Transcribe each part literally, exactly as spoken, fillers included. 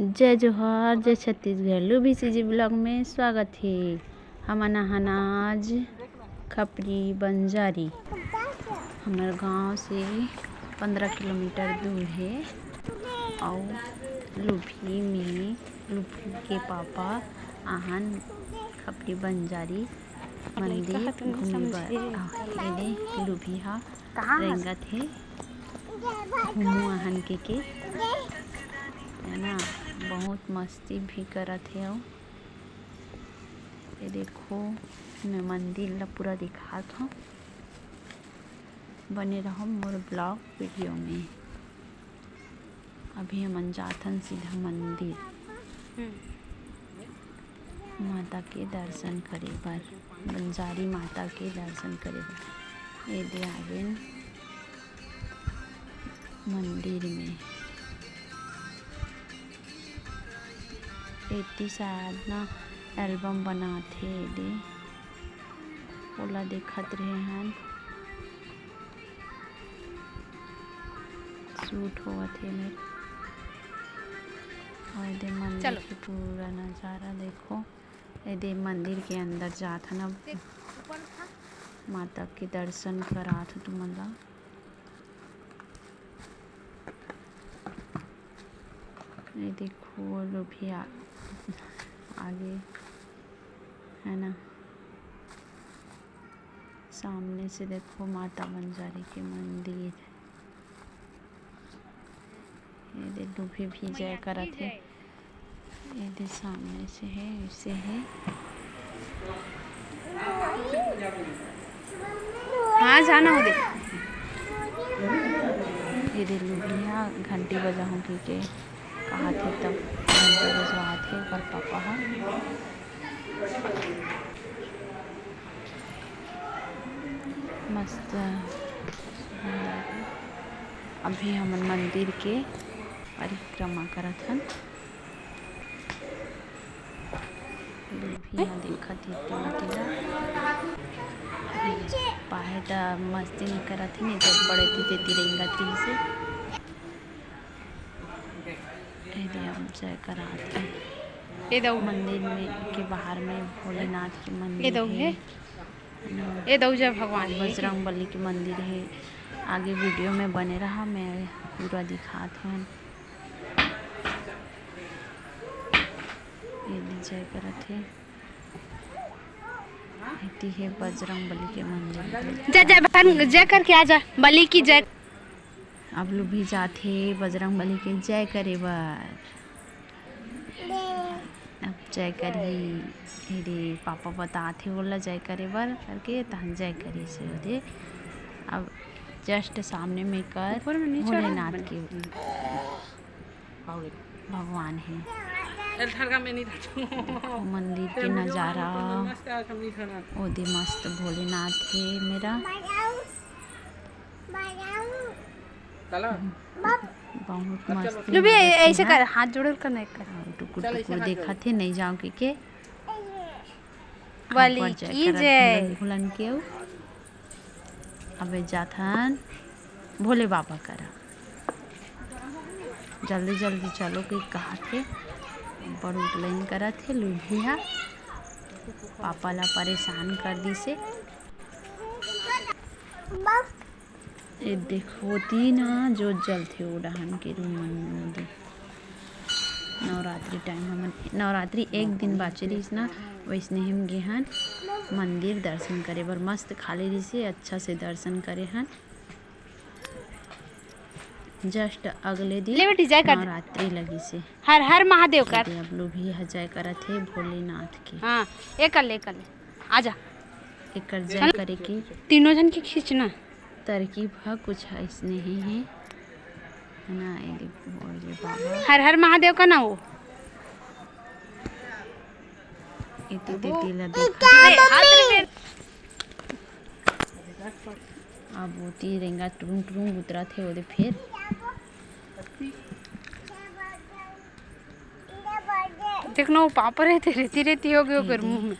जय जोहार, जय छत्तीसगढ़। लुभी सीजी vlog में स्वागत हे। हमन आहन आज खपरी बंजारी। हमर गांव से पंद्रह किलोमीटर दूर हे। अउ लुभी में लुभी के पापा आहन खपरी बंजारी मंदिर घूमे बर। अउ एदे लुभी हा रेंगत हे। घूमू आहन के के, है ना, बहुत मस्ती भी करत हे। अउ ये देखो, मैं मंदिर ला पूरा दिखात हूँ, बने रहो मोर vlog video में। अभी हमन जाथन सीधा मंदिर। माता के दर्शन करे बर, बंजारी माता के दर्शन करे बर। ये दे आवेन मंदिर में। एती शायद ना album बनात हे ये दे, ओला देखत रहे हन। Shoot होवत हे मेर। अउ ये दे मंदिर के पूरा नजारा देखो। ये दे मंदिर के अंदर जात हन अब। माता के दर्शन करात हूँ तुमन ला। ये देखो, वो लोग भी आ, आगे है ना। सामने से देखो माता बंजारी के मंदिर। ये दे लुभी भी जय करत हे। ये दे सामने से हे, ऐसे हे। हाँ, जाना हो दे। ये दे लुभी हा घंटी बजाहूँ कहिके कहात हे, तब घंटी बजवात हे ओकर पापा हा। मस्त। अभी हमन मंदिर के परिक्रमा करत हन। लुभी हा देखत हे तेती ला। पाहे त मस्ती नइ करत हे, नहीं तो बड़े तेती रेंगत रहिस हे। ये दे अब जय करात हे। ये दऊ। मंदिर में के बाहर में भोलेनाथ के मंदिर ये दऊ हे। हे। ए दऊ जय भगवान। बजरंग बली के मंदिर हे, आगे video में बने रहा, मैं पूरा दिखात हन। ये दे जय करत हे। एती हे बजरंग बली के मंदिर। जय, जय भगवान, जय करके आ जा, बली की जय। अब लुभी जाथे बजरंग बली के जय करे बर। अब जय करही। एदे पापा बताथे ओला जय करे बर करके, तहन जय करिस हे ओदे। अब just सामने में कर ऊपर में नहीं चढ़ा। भोलेनाथ के भगवान हे। मंदिर के नजारा। ओदे मस्त भोलेनाथ हे मेरा। बहुत मस्त। लुबी, ऐसे कर, हाथ जोड़ल कर, नहीं कर। टुकुर टुकुर देखत हे, नहीं जाओ के के। बली की जय। भुलन के अउ अबे जाथन भोले बाबा करा। जल्दी जल्दी चलो के कहत हे। बड़ उतलैन करत हे लुभी हा। पापा ला परेशान कर दिसे। ए देखो, तीन जोत जलथे ओ डहन के रूम मन में। नवरात्रि time हमन, नवरात्रि एक दिन बाचे रहिस ना, वैसने हम गे हन मंदिर दर्शन करे बर। मस्त खाली रहिसे, अच्छा से दर्शन करे हन। Just अगले दिन ले बेटी, जय कर दे। नवरात्रि लगिसे। हर हर महादेव कर। अब लुभी ह जय करत हे भोलेनाथ के। हाँ, ए कर ले, ए कर ले। आजा। एकर जय करे के तीनों जन के खींचना। तरकीब ह कुछ अइसने ही हे, है ना? ये देखो, ये बाबा। हर हर महादेव का ना हो। इति तेती ला देखा। अब ओती रेंगा टुरुंग टुरुंग उतरत हे, ओदे फेर। देख ना, वो पापा रहते, रेती रेती हो गए ओकर मुंह में।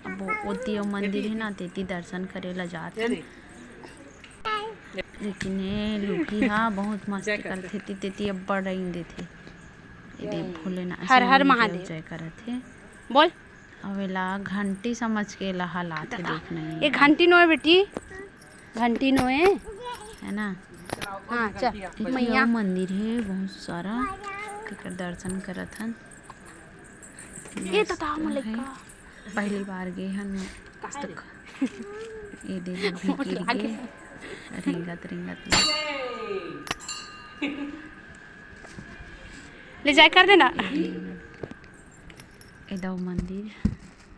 अब ओती ओ मंदिर हे ना, तेती दर्शन करे ला जात हन। लेकिन ये लुकी हा बहुत मस्ती करथे, तेती तेती अब्बड़ रेंग देथे। ए दे भोलेनाथ हर हर महादेव। जय करत हे। बोल। अब एला घंटी समझ के एला हलात हे, देख नहीं। ये घंटी नोए बेटी, घंटी नोए। है ना? हाँ, चल। एक मैया। अउ मंदिर हे बहुत सारा, तेकर दर्शन करत हन। ये तो था मलिका। पहली बार गे हन आज तक। ये दे भी गिर गे, रेंगत रेंगत ले। ले जाए कर देना। ए दे, ए दे मंदिर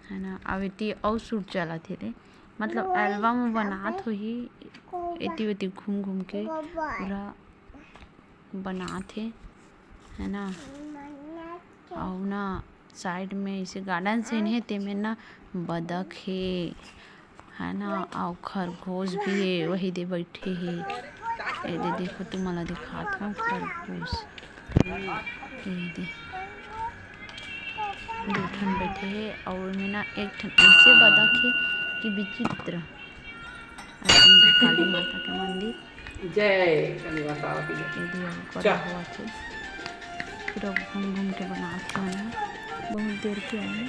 है ना, अब एती अउ shoot चलत हे रे, मतलब album बनात होही, एती ओती घूम घूम के पूरा बनात हे, है ना। अउ ना side में ऐसे garden scene हे, तेमे ना बदक हे, है ना, अउ खरगोश भी हे, वही दे बैठे हे। ए दे देखो, तुमन ला दिखात हूँ खरगोश। ए दे दू ठन बैठे हे, अउ एमे ना एक ठन ऐसे बदक हे कि विचित्र। अइसन काली माता के मंदिर। जय काली माता की जय। ए दे अउ बड़ा हुआ थे। पूरा घूम घूम के बनात हे, बहुत देर के आए।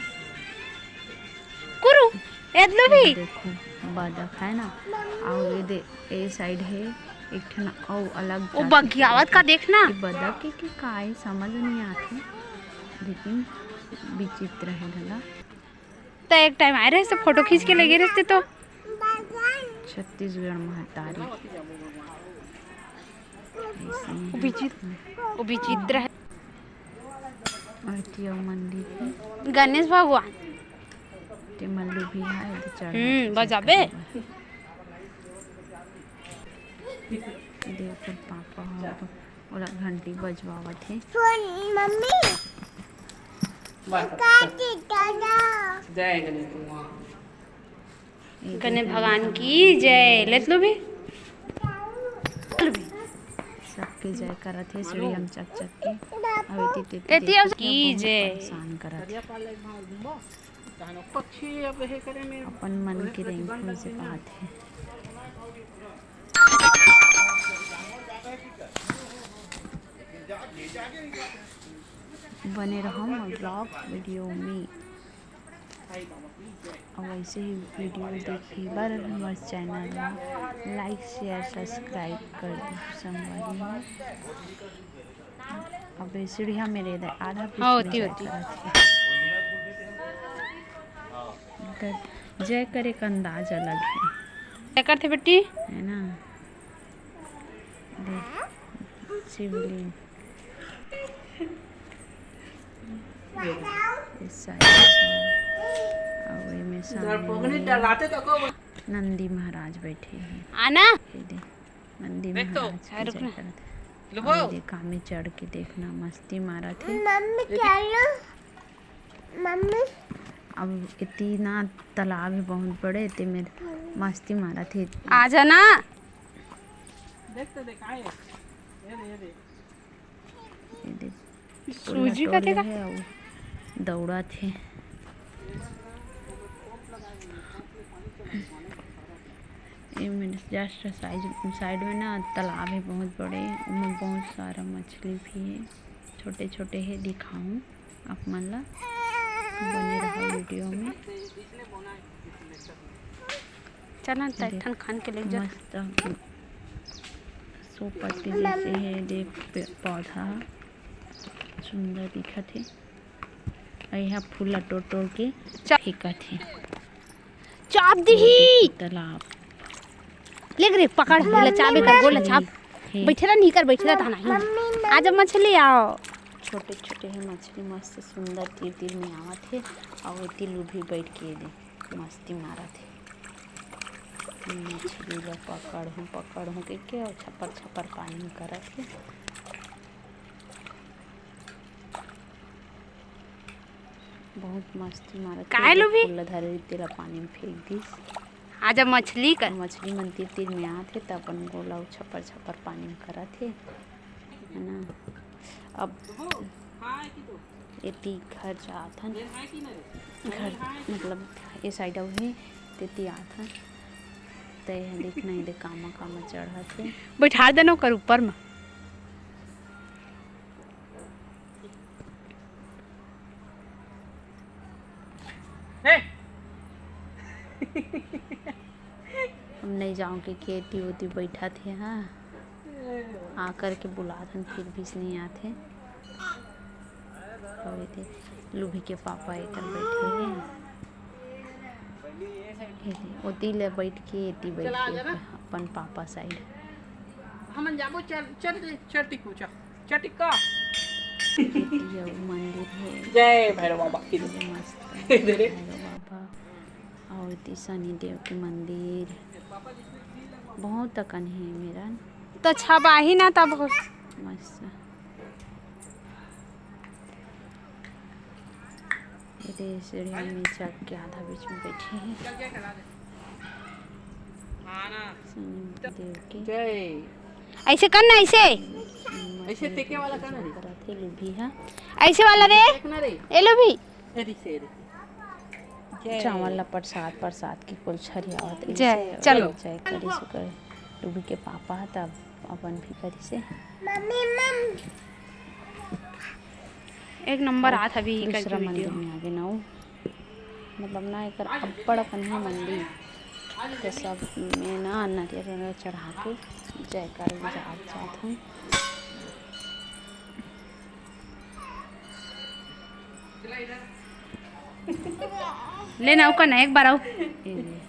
कुरु, एदलो भी। देखो, बदक है ना, अउ ये दे, ए side हे, एक ठन अउ अलग वो जाति बगियावत का देखना। ये बदक के कि का ए, समझ नहीं आत हे, लेकिन विचित्र है भला। त एक time आए रहे, तो photo खींच के ले गए रहते तो। छत्तीसगढ़ महतारी। वो विचित्र, वो विचित्र है। अउ एती अउ मंदिर हे। गणेश भगवान। ते मल्लू भी है, एदे चढ़ हम्म, बजाबे। देव कर पापा ह, ओला घंटी बजवावत हे। मम्मी। जय गणेश भगवान। गणेश भगवान की जय। लेत लो भी। सबके जय करत हे, सीढ़ी हम चक चक के। अउ एती तेती एती देखत हे, की बहुत जय। परेशान करत हे। अपन मन के रेंगुन से पात हे। बने रहो मोर vlog video में। अउ ऐसे ही video देखे बर हमर channel ला like, share, subscribe कर दो संगवारी हो। अबे सीढ़िया मेरे दे आधा पीस हाँ, में होती, जाए होती। करत हे। कर, जय करे का अंदाज अलग है। क्या करते बेटी? है ना? देख, शिवलिंग। इस side से। अउ एमे सामने में नंदी महाराज बैठे हैं। आना। ये दे, नंदी देख तो। महाराज की हाँ, रुक जय ना। करत हे। लुबो। अउ ये दे, कामे चढ़ के देखना, मस्ती मारत हे। मम्मी, चलो। मम्मी। अब इतना तालाब है बहुत बड़े, ते में मस्ती मारत हे। आ जाना। देख तो देख, आए। ये दे, ये दे। ये दे, सूजी का पूरा देखा? टोल है, अउ दौड़त हे। ये मेरे just side, side में ना तालाब है बहुत बड़े, ओमे बहुत सारा मछली भी है, छोटे छोटे है, दिखाऊँ आप मन ला, बने रहो video में। चला न, देख, ठन खान के ले जा। मस्त show पत्ती जैसे है, देख, पे-, पौधा सुंदर दिखत है। अउ यहाँ फूल ला टोर टोर के चा- फेंकत है। चाप दिही। तालाब। ले रे, पकड़, ले चाप, एकर गोल ला चाप। हे। बैठे रह, नहीं कर, बैठे रह, ताना ही। Mummy, mummy. आजा मछली, आओ। छोटे छोटे हे मछली, मस्त सुंदर तीर तीर में आवत हे, अउ एती लुभी बैठ के दे मस्ती मारत हे। मछली ला पकड़हूँ, पकड़हूँ के, के अउ छपर छपर पानी में करत हे। बहुत मस्ती मारत हे, काय लो भी? फूल ला धरे रहिस, तेला पानी में फेंक दिस। आजा मछली कर। मछली मन तीर तीर में आत हे, त अपन गोला अउ छपर छपर पानी में करत हे, है ना। अब एती घर जात हन, घर मतलब ये side अउ हे, तेती आत हन। त ये देखना, ये दे कामा कामा चढ़त हे। बैठा देना ओकर ऊपर में। हे। हम नहीं जाऊँ के खेती ओती बैठा थे, हाँ। आकर के बुलाथन, फिर भी नहीं आथे। अउ एदे लुभी के पापा एकर बैठे हे। एदे ओती ले बैठ के, एती बैठ के अपन पापा side। हमन जाबो चर-, चर-, चरटिक को, चर-, चरटिक का। एती अउ मंदिर हे। जय भैरव बाबा की। एदे मस्त इधर हे। भैरव बाबा। अउ एती शनि देव के मंदिर। बहुत अकन हे मेरन। त छबाही ना तब हो। मस्त। एदे सीढ़िया में चढ़ के आधा बीच में बैठे हे। शनि देव के। जय। ऐसे करना, ऐसे। ऐसे तेके वाला करना रे। करत हे लुभी हा। ऐसे वाला रे। देखना रे। ए लुभी। ए रे, से रे। जय। चावल ला प्रसाद, प्रसाद के कुल छरियावत रहिस जय, हे। चलो। जय करिस ओकर लुभी के पापा ह, तब अपन भी करिस हे। मम्मी, मम। एक नंबर आत हवे इकर दूसरा video। मंदिर में आगे ना, वो मतलब ना, एकर अब्बड़ अकन हे मंदिर, तो सब में ना नरियर उरियर चढ़ा के जयकार जात जात हन। ले ना, ओकर ना, एक बार अउ। ए ले,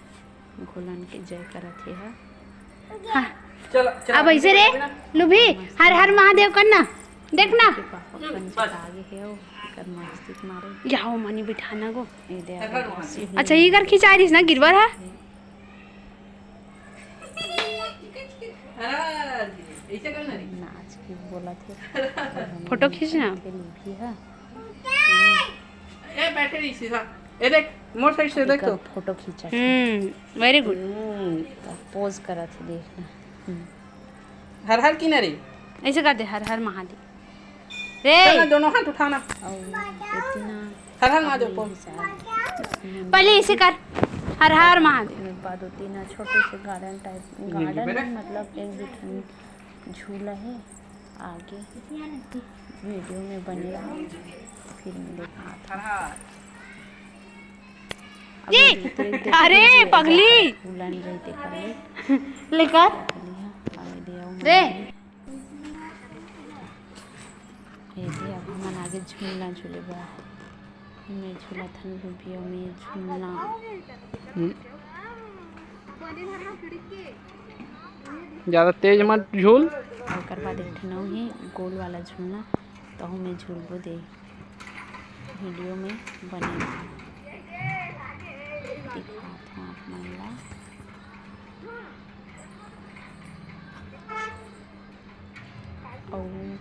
गोलन के जय करत हे हा। हाँ। चल, चल, अब ऐसे रे, लुभी, हर हर महादेव करना, देखना। के पापा कंचा आगे हे, ओ, एकर मस्ती के मारे। या हो, मनी बिठाना गो। ए दे, हर हर महादेव। अच्छा, इकर खिंचा रहिस ना, गिरवर हा। अरे, ऐसे करना रे। नाच के बोलत हे। फोटो खींचना। के लुभी हा। ए, बैठे रही सीधा। ए देख, मोर side से देख तो। फोटो खींचा। हम्म, very good। हम्म, pose करत हे, देखना। हम्म। हर हर की ना रे। ऐसे कर दे, हर हर महादेव। रे। चल ना, दोनों हाथ उठाना। अउ एती ना हर हर महादेव pose। पहले ऐसे कर, हर हर महादेव। बाद ओती ना छोटे से garden type, garden नहीं, मतलब एक दो ठन झूला हे आगे। Video में बने रहो, फिर मैं दिखात हूँ। अब ये, ये देख, देख, अरे, देख, पगली। झूला नहीं रहते कर ले। लेकर। पगली है, आगे दे आओ रे। ये दे, अब हमन आगे झूलना झूले बा। मैं झूला थन लुभिया में झूलना। हम्म। ज्यादा तेज मत झूल। ओकर बाद एक ठन अउ हे गोल वाला झूलना, तहू में झूलबो दे। Video में बने रहो। दिखात हूँ आप मन ला। अउ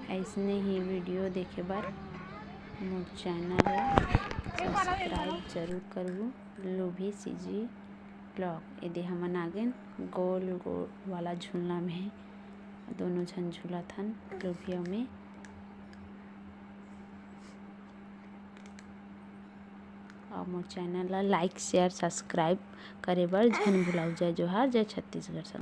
अइसने ही video देखे बर मोर channel ला subscribe जरूर करबू, लोभी CG vlog। एदे हमन आगेन गोल गोल वाला झूलना में, दोनों झन झूलत हन लोभिया में। अउ मोर channel ला like, share, subscribe करे बर झन भुलाऊ। जय जोहार, जय छत्तीसगढ़।